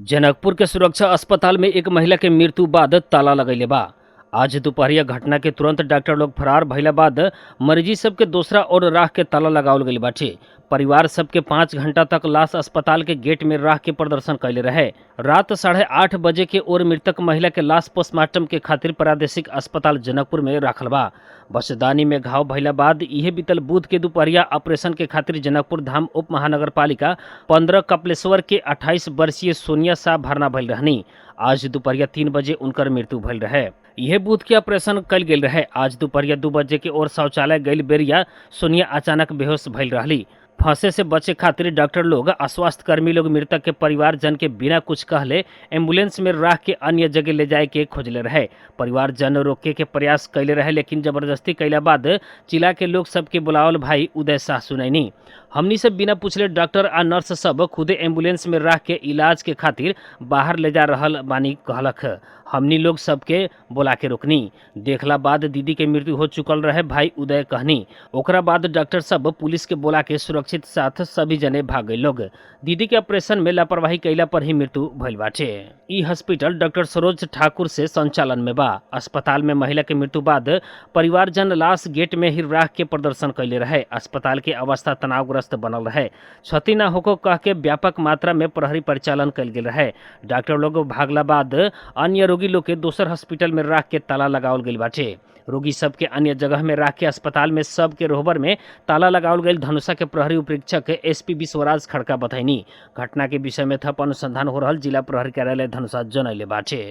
जनकपुर के सुरक्षा अस्पताल में एक महिला के मृत्यु बाद ताला लगैले बा। आज दोपहरिया घटना के तुरंत डॉक्टर लोग फरार भइला बाद मरीजी सबके दोसरा ओर राख के ताला लगावल गइल बाटे। परिवार सबके 5 घंटा तक लाश अस्पताल के गेट में राख के प्रदर्शन कैले रहे। रात 8:30 बजे के ओर मृतक महिला के लाश पोस्टमार्टम के खातिर प्रादेशिक अस्पताल जनकपुर में राखल बा। बच्चेदानी में घाव भइला बाद इहे बीतल बुध के दोपहरिया ऑपरेशन के खातिर जनकपुर धाम उप महानगर पालिका 15 कपिलेश्वर के 28 वर्षीय सोनिया शाह भर्ना भइल रहनी। आज दोपहरिया 3 बजे उनकर मृत्यु भइल रहे। यह बुध के ऑपरेशन कल गेल रहे। आज दोपहरिया 2 बजे के ओर शौचालय गइल बेरिया सोनिया अचानक बेहोश भइल रहली। फंसे से बचे खातिर डॉक्टर लोग आ स्वास्थ्य कर्मी लोग मृतक के परिवार जन के बिना कुछ कहले एम्बुलेंस में राख के अन्य जगह ले जाए के खोजले रहे। परिवार जन रोके के प्रयास कैले रहे, लेकिन जबरदस्ती कैला बाद चिल्ला के लोग सबके बुलावल भाई उदय शाह सुनैनी। हमनी से बिना पूछले डॉक्टर आ नर्स सब खुदे एम्बुलेंस में राख के इलाज के खातिर बाहर ले जा रहल बानी कहलक। हमनी लोग सबके बोला के रोकनी। देखला बाद दीदी के मृत्यु हो चुकल रहे, भाई उदय कहनी। ओकरा बाद डॉक्टर सब पुलिस के बोला के सुरक्षित साथ सभी जने भाग गए लोग। दीदी के ऑपरेशन में लापरवाही कैला पर ही मृत्यु भइल बाटे। ई हॉस्पिटल डॉक्टर सरोज ठाकुर से संचालन में बा। अस्पताल में महिला के मृत्यु बाद परिवारजन लाश गेट में ही राख के प्रदर्शन कैले रहे। अस्पताल के अवस्था तनावग्रस्त बनल रहे। क्षति न होको कह के व्यापक मात्रा में प्रहरी परिचालन कैल गेल रहे। डॉक्टर लोग भागला बाद अन्य रोगी लोग के दोसर हॉस्पिटल में राख के ताला लगावल गेल बाटे। रोगी सबके अन्य जगह में राख के अस्पताल में सबके रोहबर में ताला लगावल गेल धनुषा के प्रहरी उपरीक्षक एसपी विश्वराज खड़का बतैनी। घटना के विषय में थप अनुसंधान हो रहल जिला प्रहरी कार्यालय धनुषा जनैले बाटे।